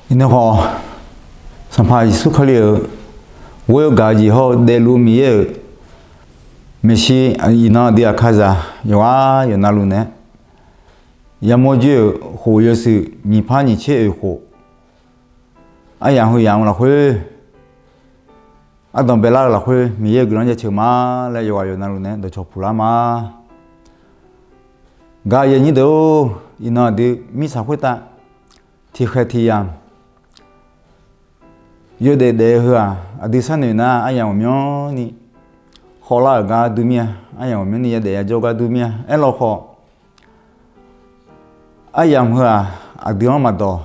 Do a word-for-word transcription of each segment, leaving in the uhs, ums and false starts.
Iqnan khawf, Sanqpaq Yeqsur Kali-euq ghoer-eu gaq-eu jeq hawr-eu daefluf-eu Miqyaer-euq maeqshi, iqnan aqdui aqkazaq yawqghaq yawqnavluf naeq-aer, yamawr joer-euq khof yawshuif nyiq par nyiq tser oeq khof, aryamq heu yamq-eu lafkhoer, ardanq baelar-eu lafkhoer Miqyaer-euq guiqlanq jaceuq ma laer yawqghaq yawqnavluf naeq-aer dawqcawq puq lar ma. Gaq-eu aqyuif aqnyir deuq-or, iqnan aqdui mirtsaq khoertav tiqkhaeq tiq yamq yawdaef daef-eu heu-aq, aqdui sharnoeq nar aryamq ghawqmyanrni khawvlar-euq gar dur mir-a, aryamq ghawqmyanrni yadaef yajawr gar dur mir-a. Aerlawq khawf, aryamq heu-aq, aqdui-anr maqdawq,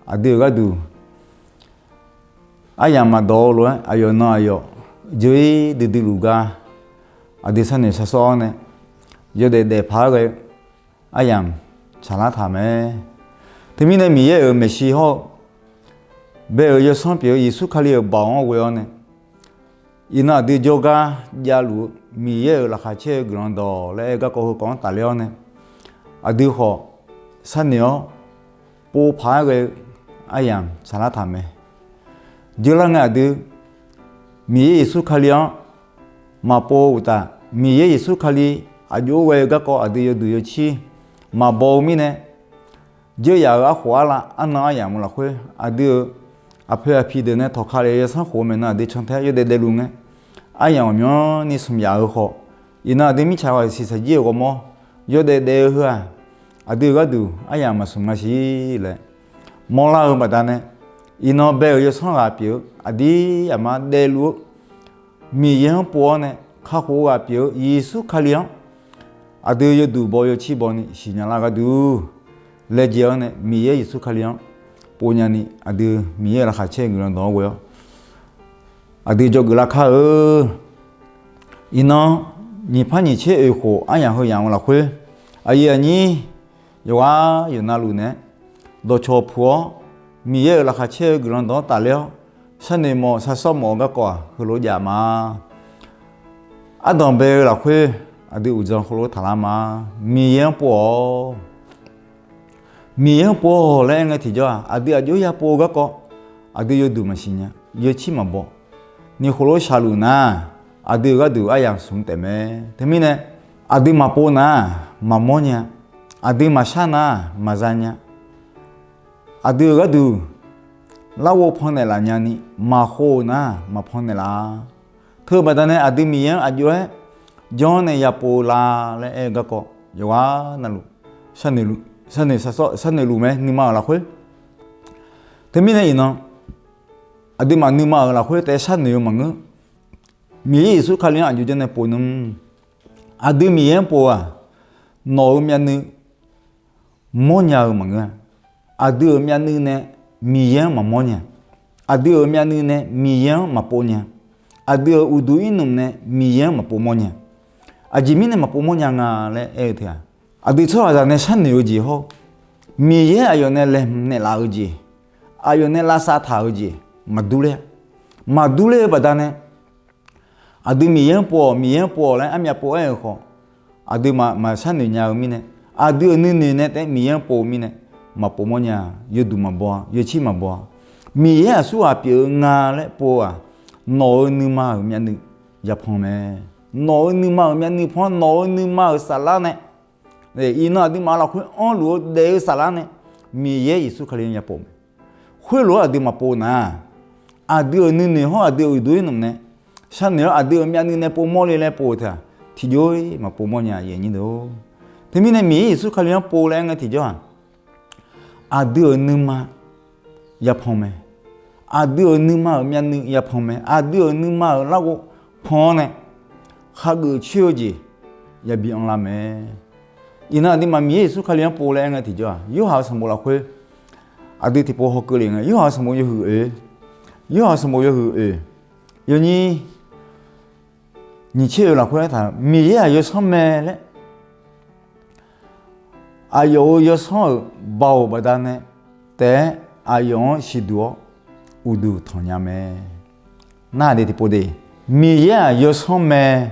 aqdui-euq gharduq aryamq maqdawq-eu lof-aer aqyawf nan aqyawf jeur-ir duidui luf gar aqdui sharnoeq sharsawr-awr nae yawdaef daef paq-aer ghae-eu aryamq tsaqlar taq mae. Teumirnae Miqyaer-euq maeqshi hawr-eu bae-euq yawsanr pyeuf-eu Yeqsur Kali-euq baoq-anr ghoe-awr nae, iqnan aqdui jawrgar javluf-eu Miqyaer-euq laqkhaq caer-eu guiqlanq dawq laer aer-eu garkawv heukawv-anr tafler-awr nae, aqdui khawf sharnoeq-awr pov paq-aer ghae-eu aryamq tsaqlar taq mae. Jeular ngae aqdui Miqyaer Yeqsur Kali-anr maqpov-eu uqtaf, Miqyaer Yeqsur Kali aqjox-aer ghae-eu garkawv aqdui yawduq yawcir maqbaw-eu mirnae, jeuryaf-euq arkhof arlav arnan aryamq-eu lafkhoer aqdui-euq aqpoeq aqpiq deuq nae tawqka lef-eu yawsanr khof-eu maeqnan aqdui cantae yawdaef daefluf ngae, aryamq ghawqmyanrni smq yaf-eu khawf, iqnan aqdui mirtsaq ghaq siqsaqjir-euq ghawrmawr yawdaef daef-eu heu-aq, aqdui-euq gharduq aryamq maqsmq nga siq laer mawrlar-eu baqdanae, iqnan bae-euq yawsanr ghaq pyeuf-eu aqdir aqma daefluf-eu Miqyaer-anr pov-awr nae kakhof-eu ghaq pyeuf-eu Yeqsur Kali-anr aqdui yawduq baw yawcir bawni siqnya lar gharduq laejae-awr nae Miqyaer Yeqsur Kali-anr povnyani aqdui Miqyaer-euq laqkhaq caer-eu guiqlanq dawq-anr ghoe-awr aqdui jawrgeuf lar kar-eu. Iqnan nyiq par nyiq tser oeq khof aryamq heu yamq-eu lafkhoer, aqyuif aqnyir yawqghaq yawqnavluf naeq-aer dawqcawq puq-awr, Miqyaer-euq laqkhaq caer-eu guiqlanq dawq-anr tafler-awr, sharnoeq mawf sharsawr mawf-eu garkawv-aq heulof jav ma. Ardanq bae-eu lafkhoer aqdui uqdzan heulof taqlar ma. Miqyaer-anr pov-awq. Miqyaer-anr pov-awq laer aer ngae tiqjawr-aq, aqdui aqjox ya pov-eu garkawv aqdui yawduq maqsiq nya, yawcir maqbaw ni khoerlof shaqluf nar, aqdui-euq gharduq aryamq smq taef mae. Teumirnae aqdui maqpov nar, maqmawr nya. Aqdui maqshar nar, maqza nya. Aqdui-euq gharduq larghov pannaeq laf nyani maqkhov-eu nar, maqpannaeq laf-a. Teu baqdanae aqdui Miqyaer-anr aqjox-aer janr nae yapov-eu la laer aer-eu garkawv yawqghaq navluf sharnoeq luf mae, nuima-euq lafkhoer. Teumirnae iqnan aqduimaf nuima-euq lafkhoer taef sharnoeq-eu maqngeur. Miqyaer Yeqsur Kali-anr aqjox janr nae pov nmr. Aqdui Miqyaer-anr pov-aq, nawq-euq myavnuiv mawrnya-eu maqngeur-a. Aqdui-euq myavnuiv nae Miqyaer-anr maqmawr nya. Aqdui-euq myavnuiv nae Miqyaer-anr maqpov nya. Aqdui-euq uqduq irnmf nae Miqyaer-anr maqpov mawr nya. Aqjeq mirnae maqpov mawr nya nga laer aer-eu teu-aq, aqdui tsawrhaqzaq nae sharnoeq-eu jeq hawr-eu, Miqyaer aqyawf nae laeqhmq naeqlaf-eu jeq, aqyawf nae lavsav taq-eu jeq maqdur ler-a. Maqdur ler-eu baqdanae, aqdui Miqyaer-anr pov-awq, Miqyaer-anr pov-awq laer armyav pov aer-euq khawf, aqduimaf maqshar noeq nya-eu mirnae, aqdui-euq nuinoeq nae taef Miqyaer-anr pov-eu mirnae, maqpov mawrnya, yawduq maqbaw-a, yawcir maqbaw-a. Miqyaer aqsurghaq pyeuf-eu nga laer pov-aq, nawq-euq nuima-euq myavnuiv yapan mae. Nawq-euq nuima-euq myavnuiv pan, nawq-euq nuima-euq saflar nae, iqnan aqduimaf lafkhoer anrluf-eu daef-eu saflar nae, Miqyaer Yeqsur Kali-anr yapov mae. Khoerlof-aer aqdui maqpov nar, aqdui-euq nuinoeq hawr aqdui-euq uqduq irnmf nae sharnoeq-awr aqdui-euq myavnuiv nae pov mawr le laer pov-eu teu-aq, tiqjox-ir maqpov mawrnya, aqyuif aqnyir deuq-or. Teumirnae Miqyaer Yeqsur Kali-anr pov laer aer ngae tiqjawr-aq, aqdui-euq nuima yapan mae. Aqdui-euq nuima-euq myavnuiv yapan mae. Aqdui-euq nuima-euq larghov pan-awr nae, khageuf coer-eu jeq yabi anrlar mae. Iqnan aqduimaf Miqyaer Yeqsur Kali-anr pov laer aer ngae tiqjawr-aq, Yorhaq-euq sanqbof lafkhoer aqdui tiqpov hawkeuv lef ngae, Yorhaq-euq sanqbof yawhuiq oe, Yorhaq-euq sanqbof yawhuiq oe, yawnyir nyiq tser oe lafkhoer aertaq, Miqyaer-aq yawsanr mae laer aqyawf-euq yawsanr-euq baoq baqdanae taef-aer aqyawf-anr siqduq-awr uqduq tanqnya mae. Nar-aq de tiqpov de, Miqyaer-aq yawsanr mae.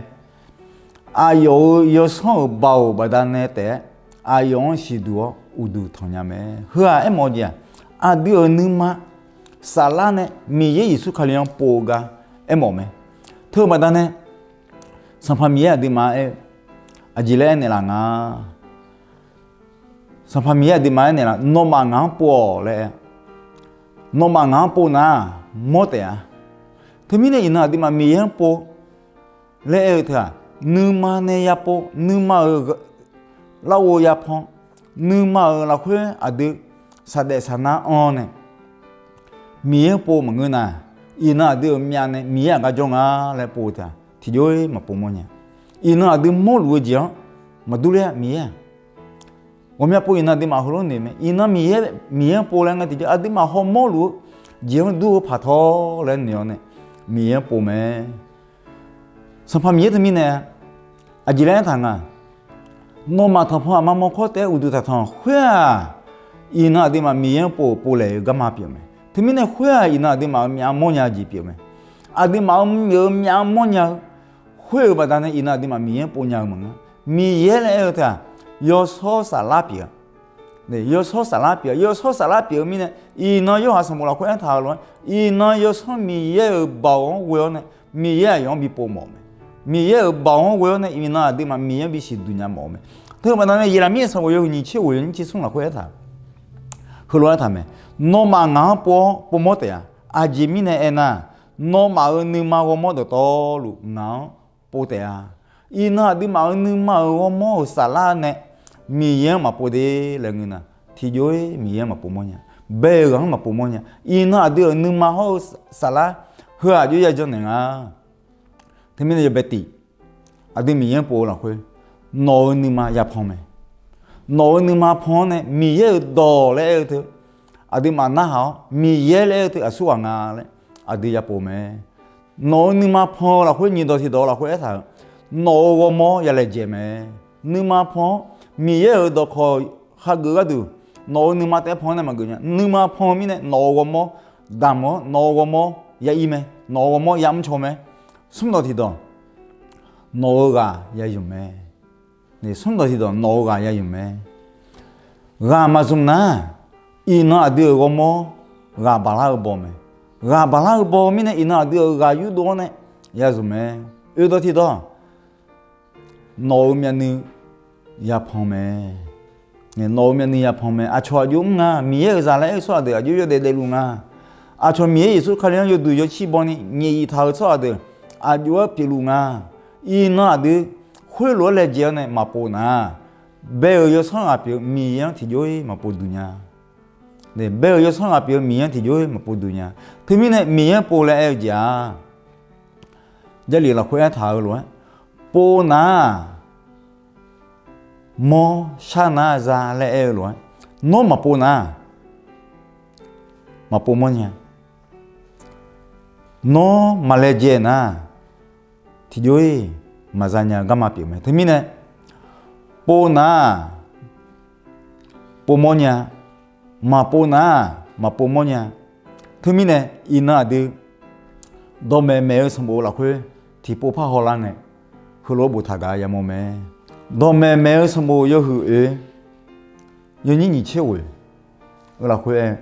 Aqyawf-euq yawsanr-euq baoq baqdanae taef-aer aqyawf-anr siqduq-awr uqduq tanqnya mae. Heu-aq aermawf-eu jeq-aq, aqdui-euq nuima saflar nae Miqyaer Yeqsur Kali-anr pov-eu gar aermawf mae. Teu-eu baqdanae, Sanqpaq Miqyaer aqduimaf-anr aer-eu, aqjeq laer aernaeq laf nga. Sanqpaq Miqyaer aqduimaf aernaeq laf, nawmaf ngaq-anr pov-awq laer aer. Nawmaf ngaq-anr pov nar, mawr taef-a. Teumirnae iqnan aqduimaf Miqyaer-anr pov laer aer-eu teu-aq, nuima nae yapov, nuima-euq larghov yapan, nuima-euq lafkhoer aqdui saqdaef saqnar anr nae Miqyaer-anr pov maqngeur nar, iqnan aqdui-euq myav nae Miqyaer aqgar jawr nga laer pov-eu teu-aq, tiqjawr-ir maqpov mawrnya. Iqnan aqdui mawrluf-eu jeq-anr maqdur ler-a Miqyaer-aq. Ghawqmya pov iqnan aqduimaf heulof noeq mae. Iqnan Miqyaer, Miqyaer-anr pov laer nga tiqjawr aqduimaf hawmawr luf-eu jeq-anr dur-eu paq tawr laer noeq-awr nae Miqyaer-anr pov mae. Sanqpaq Miqyaer teumirnae aqjeq laer aertaq nga. Nawmaf tanqpanq aqma mawrkawr taef-aer uqduq taqtanq khoer-aq, iqnan aqduimaf Miqyaer-anr pov-euq povlaeq-eu garma pyeuf mae. Teumirnae khoer-aq, iqnan aqduimaf-euq myav mawrnya-eu jeq pyeuf mae. Aqduimaf-euq myav mawrnya-eu khoer-euq baqdanae iqnan aqduimaf Miqyaer-anr pov nya-eu maqngeur. Miqyaer laer aer-eu teu-aq, yawshawr saflar pyeuf-a. Yawshawr saflar pyeuf-a. Yawshawr saflar pyeuf-eu mirnae, iqnan Yorhaq sanqbof lafkhoer aertaq-euq lof-aer, iqnan yawsanr Miqyaer-euq baoq-anr ghoe-awr nae, Miqyaer aqyawf-anr bi pov mawf mae. Miqyaer-euq baoq-anr ghoe-awr nae iqnan aqduimaf Miqyaer-anr bisiq duq nya mawf-eu mae. Teu baqdanae Yeqlaqmir sanqbof yawhuiq nyiq tser ghoeq nyiq tser smr lafkhoer aertaq, heulof-aer aertaq mae. Nawmaf ngaq-anr pov-awr povmawr taef-a. Aqjeq mirnae aernar, nawmaf-euq nuima ghawrmawr dawqtawvluf ngaq-anr pov taef-a. Iqnan aqduimaf-euq nuima-euq ghawrmawr-euq saflar nae Miqyaer-anr maqpov de laer ngeur nar, tiqjawr-ir Miqyaer-anr maqpov mawrnya. Bae-euq ghaq-anr maqpov mawrnya. Iqnan aqdui-euq nuima hawr-eu saflar heu-aq aqjox ya jannaeq nga. Teumirnae yawbae tif, aqdui Miqyaer-anr pov-eu lafkhoer, nawq-euq nuima yapan mae. Nawq-euq nuima pan-awr nae Miqyaer-euq dawq laer aer-eu teu, aqduimaf narhaq-awr Miqyaer laer aer-eu teu aqsurghaq nga laer aqdui yapov mae. Nawq-euq nuima pan-eu lafkhoer nyiq dawq tiqdawq lafkhoer aertaq-euq, nawq-euq ghawrmawr ya laejae mae. Nuima pan-awr Miqyaer-euq dawqkawq hageuf gharduq, nawq-euq nuima taef-aer pan-awr nae maqgeuf nya. Nuima pan-eu mirnae nawq-euq ghawrmawr damq-awr nawq-euq ghawrmawr ya ir mae. Nawq-euq ghawrmawr ya mrcaw mae. Smr dawq tiqdawq, nawq-euq ghaq ya zmq mae. Smr dawq tiqdawq nawq-euq ghaq ya zmq mae. Ghaq maqzmq nar, iqnan aqdui-euq ghawrmawr ghaq baqlar-eu baw mae. Ghaq baqlar-eu baw mirnae iqnan aqdui-euq ghaq yurdov-awr nae ya zmq mae. Oe dawq tiqdawq, nawq-euq myavnuiv yapan mae. Nawq-euq myavnuiv yapan mae. Aqcawq aqjox mr nga. Miqyaer-euq zaq laer aer-eu tsawrhaq deuq aqjox yawdaef daefluf nga. Aqcawq Miqyaer Yeqsur Kali-anr yawduq yawcir bawni nyaef yif taq-euq tsawrhaq deuq aqjox-aer pyeufluf nga. Iqnan aqdui khoerlof-aer laejae-awr nae maqpov nar, bae-euq yawsanr ghaq pyeuf-eu Miqyaer-anr tiqjawr-ir maqpov duq nya. Bae-euq yawsanr ghaq pyeuf-eu Miqyaer-anr tiqjawr-ir maqpov duq nya. Teumirnae Miqyaer-anr pov laer aer-eu jeq-aq, Jarlif lafkhoer aertaq-eu lof-aer, pov nar-aq, mawr, shar nar za laer aer-eu lof-aer, nawr maqpov nar, maqpov mawrnya. Nawr maqlaejae nar, tiqjawr-ir maqza nya-eu garma pyeuf mae. Teumirnae, pov nar, pov mawrnya, maqpov nar, maqpov mawrnya. Teumirnae, iqnan aqdui dawqmaeq maeq-eu sanqbof lafkhoer tiqpov par hawlar ngae, heulof-aer boftaq gaq yamawr mae. Dawqmaeq maeq-eu sanqbof yawhuiq oe, yawnyir nyiq tser ghoeq-eu lafkhoer aer,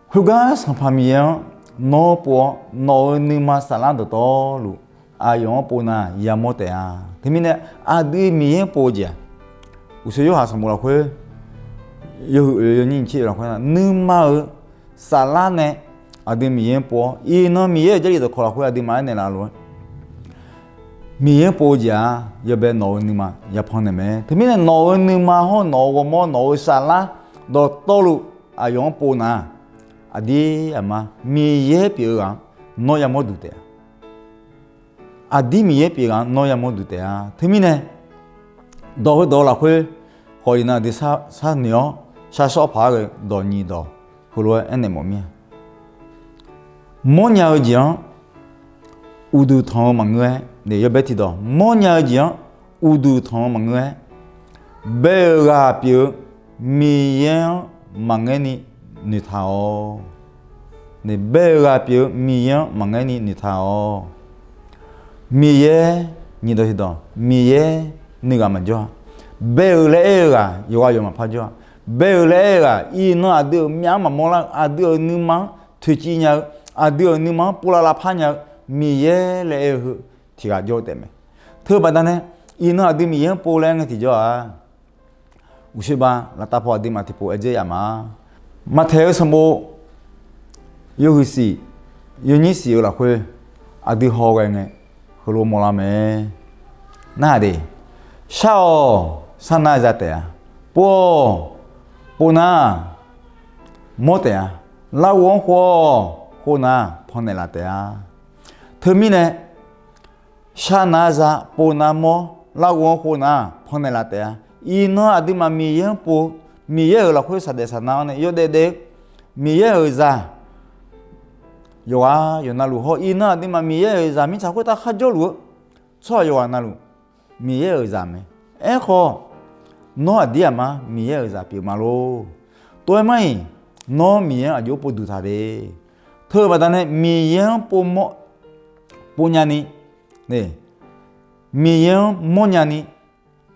khoergar Sanqpaq Miqyaer-anr nawr pov-awr, nawq-euq nuima saflar dawqtawvluf aqyawf-anr pov nar yamawr taef-a. Teumirnae aqdui Miqyaer-anr pov-eu jeq-aq, uqshoe Yorhaq sanqbof lafkhoer yawhuiq oe yawnyir nyiq tser oe lafkhoer nuima-euq saflar nae aqdui Miqyaer-anr pov-awr, iqnan Miqyaer-euq Jarlif dawqkawq lafkhoer aqduimaf aernaeq laf lof-aer, Miqyaer-anr pov-eu jeq-aq, yawbae nawq-euq nuima yapan naeq mae. Teumirnae nawq-euq nuima hawr nawq-euq ghawrmawr nawq-euq saflar dawqtawvluf aqyawf-anr pov nar, aqdir aqma Miqyaer pyeuf-eu ghaq-anr nawr yamawr duq taef-a. Aqdir Miqyaer pyeuf ghaq-anr nawr yamawr duq taef-a. Teumirnae, dawq heudawq lafkhoer khawf iqnan aqdui sharnoeq-awr shar shawr paq-aer ghae-eu dawq nyiq dawq heulof-aer aernaeq mawf mir-a. Mawrnya-eu jeq-anr uqduq tanq-eu maqngeur-aer, yawbae tiqdawq mawrnya-eu jeq-anr uqduq tanq-eu maqngeur-aer, bae-euq ghaq pyeuf-eu Miqyaer-anr maqngaer ni noeqtaq-awq. Bae-euq ghaq pyeuf-eu Miqyaer-anr maqngaer ni noeqtaq-awq. Miqyaer, nyiq dawq tiqdawq, Miqyaer nuighaq maqjawr-a. Bae-euq laer aer-eu ghaq yawqghaq yawq maqpar jawr-a. Bae-euq laer aer-eu ghaq iqnan aqdui-euq myav-anr maqmawr lar-eu, aqdui-euq nuima-anr toeqciv nya-eu, aqdui-euq nuima-anr pov lavlav par nya-eu Miqyaer laer aer-eu heu tiq ghaq jawr-eu taef mae. Teu-eu baqdanae, iqnan aqdui Miqyaer-anr pov laer aer ngae tiqjawr-aq, uqshoe ba laftav paw aqduimaf tiqpov aer dzeur yaf ma. Maqtaeq-eu sanqbof yawhuiq siq, yawnyir siq-eu lafkhoer aqdui haw ghae ngae, heulof mawrlar mae. Nar-aq de, shar-awq, sharnar za taef-a. Pov-awq, povnar mawr taef-a. Larghov-anr khov-awr, khov nar pannaeq laf taef-a. Teumirnae, sharnar za, povnar mawr, larghov-anr khov nar pannaeq laf taef-a. Iqnan aqduimaf Miqyaer-anr pov, Miqyaer-euq lafkhoer saqdaef saqnar-awr nae yawdaef daef-eu Miqyaer-euq zaq yawqghaq yawqnavluf haw, iqnan aqduimaf Miqyaer-euq zaq mirtsaq khoertav kharjawr luf-eu tsawrhaq yawqghaq navluf Miqyaer-euq zaq mae. Aerkhawf, nawr aqdir aqmar Miqyaer-euq zaq pyeuf ma lor. Tov-aer mar-iq, nawr Miqyaer-anr aqjox pov duq taq de. Teu-eu baqdanae Miqyaer-anr pov mawr, pov nyani, Miqyaer-anr mawrnya ni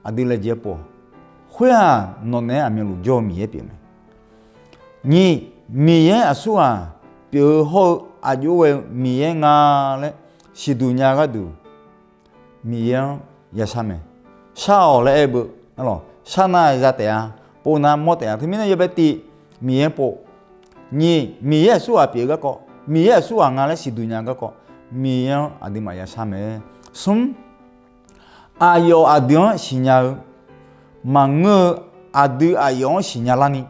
aqdui laejae-aer pov-awq. Khoer-aq, nawq naeq-aer aqmyanluf jawr-eu Miqyaer pyeuf mae. Nyiq, Miqyaer aqsurghaq pyeuf-eu hawr-eu aqjox ghae-eu Miqyaer nga laer siqduq nya-eu gharduq Miqyaer-anr yashar mae. Shar-awq laer aer-eu beu, sharnar za taef-a, povnar mawr taef-a. Teumirnae yawbae tiv, Miqyaer-anr pov. Nyiq, Miqyaer aqsurghaq pyeuf-eu garkawv, Miqyaer aqsurghaq nga laer siqduq nya-eu garkawv, Miqyaer-anr aqduimaf yashar mae. Smr, aqyawf aqdui-anr siqnya-eu maqngeur-eu aqdui aqyawf-anr siqnya larni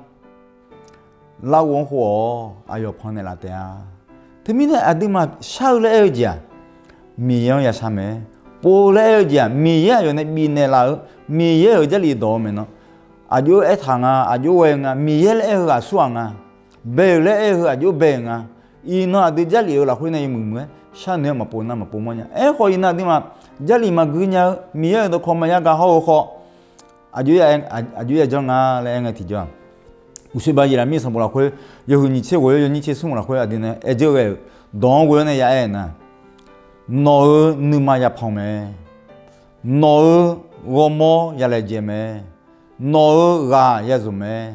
larghov-anr khov-awq, aqyawf pannaeq laf taef-a. Teumirnae aqduimaf shar-eu laer aer-eu jeq-aq, Miqyaer-anr yashar mae. Pov laer aer-eu jeq-aq, Miqyaer aqyawf nae bifnaeq laf-eu, Miqyaer-euq Jarlif dawq-eu maeqnan, aqjox aertaq nga, aqjox ghae-eu nga, Miqyaer laer aer-eu aqsurghaq nga, bae-euq laer aer-eu aqjox bae-euq nga. Iqnan aqdui Jarlif-euq lafkhoer nae yawmuiq muiq-aer sharnoeq-aer maqpov nar maqpov mawrnya. Aerkhawf iqnan aqduimaf Jarlif maqgui nya-eu, Miqyaer-euq dawqkawq maqya gaq haw-eu khawf, aqjox, aqjox ya janr nga laer aer ngae tiqjawr-aq, uqshoe ba Yeqlaqmir sanqbof lafkhoer yawhuiq nyiq tser ghoe-awr yawnyir tser smr lafkhoer aqdui nae aer dzeur ghae-euq dawq-anr ghoe-awr nae ya aer-eu nar, nawq-euq nuima yapanq mae. Nawq-euq ghawrmawr ya laejae mae. Nawq-euq ghaq ya zmq mae.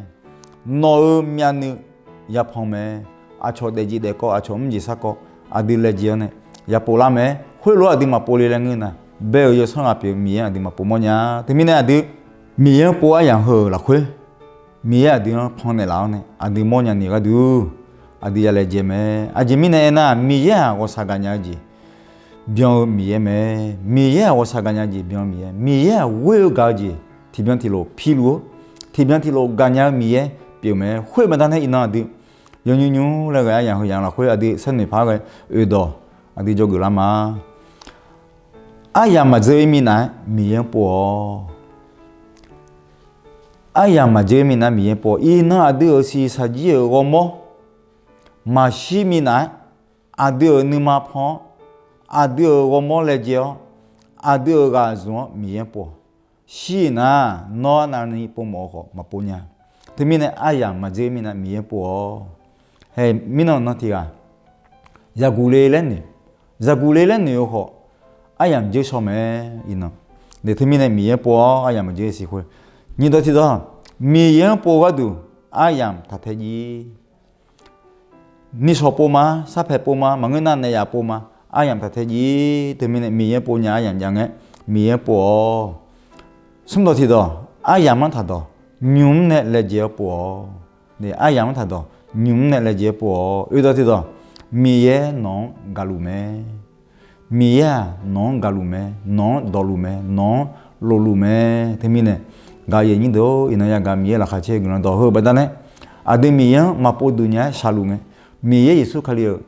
Nawq-euq myavnuiv yapanq mae. Aqcawq daefjeq daefkawv, aqcawq mrjeq sarkawv, aqdui laejae-awr nae yapov lar mae. Khoerlof-aer aqdui maqpov le laer ngeur nar, bae-euq yawsanr ghaq pyeuf-eu Miqyaer aqdui maqpov mawrnya. Teumirnae aqdui Miqyaer-anr pov aryamq heu-euq lafkhoer, Miqyaer aqdui-anr pannaeq laf-awr nae aqdui mawrnya ni gharduq, aqdui ya laejae mae. Aqjeq mirnae aernar, Miqyaer-aq ghawqshaq gaqnya-eu jeq byan-eu Miqyaer mae. Miqyaer-aq ghawqshaq gaqnya-eu jeq byan-eu Miqyaer, Miqyaer-aq ghoer-eu gaq-eu jeq tiqbyan tiqlof piluf-eu, tiqbyan tiqlof gaqnya-eu Miqyaer pyeuf mae. Khoer baqdanae iqnan aqdui yawnymr nymr laer ghae aryamq heu yamq lafkhoer aqdui sharnoeq paq-aer ghae oeqdawq aqdui jawrgeuf lar ma. Aryamq maqdzeur-ir minav-aer Miqyaer-anr pov-awq. Aryamq maqdzeur-ir minav-aer Miqyaer-anr pov-awq. Iqnan aqdui-euq shiqshaq jir-euq ghawrmawr maqshir minav-aer, aqdui-euq nuima pan-awr, aqdui-euq ghawrmawr laejae-awr, aqdui-euq ghaq zmq-anr Miqyaer-anr pov-awq. Shir-iq nar, nawr arnavni povmawf-eu khawf maqpov nya. Teumirnae aryamq maqdzeur-ir minav Miqyaer-anr pov-awq. Hae, mirnan nan tiq ghaq zaqguq le laer noeq, zaqguq le laer noeq-eu khawf, aryamq dzeur shaw mae. Iqnan, teumirnae Miqyaer-anr pov-awr aryamq maqdzeur siq khoer, nyiqdawq tiqdawq, Miqyaer-anr pov gharduq aryamq taq tae jir. Nishawq pov ma, sarpaeq pov ma, maqngeur nar naeq yaf pov ma, aryamq taq tae jir. Teumirnae Miqyaer-anr pov nya aryamq jav ngae, Miqyaer-anr pov-awq. Smrdawq tiqdawq, aryamq-anr taqdawq nymq mr nae laejae-awr pov-awq. Aryamq-anr taqdawq nymq mr nae laejae-awr pov-awq. Oeqdawq tiqdawq, Miqyaer nawq-anr gaqluf mae. Miqyaer-aq nawq-anr gaqluf mae, nawq-anr dawqluf mae, nawq-anr lofluf mae. Teumirnae gaq-eu aqyuif aqnyir deuq-or, iqnan yagaq Miqyaer laqkhaq caer guiqlanq dawq heu baqdanae, aqdui Miqyaer-anr maqpov duq nya-aer shaqluf ngae, Miqyaer Yeqsur Kali-euq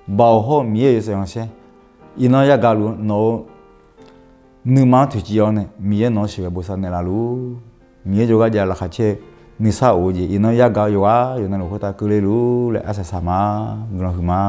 baoq hawr-eu Miqyaer-euq yawshaef khanqsaer, iqnan yagaq luf nawq-eu nuima-anr toeqciv-awr nae Miqyaer nawq-anr sheuqghae bosav naeqlaf luf. Miqyaer jawrgar jav laqkhaq caer-eu nuisar of-eu jeq iqnan yagaq-eu yawqghaq yawqnavluf khoertav keuvle luf laer arsaq saq ma. Guiqlanq huiqma.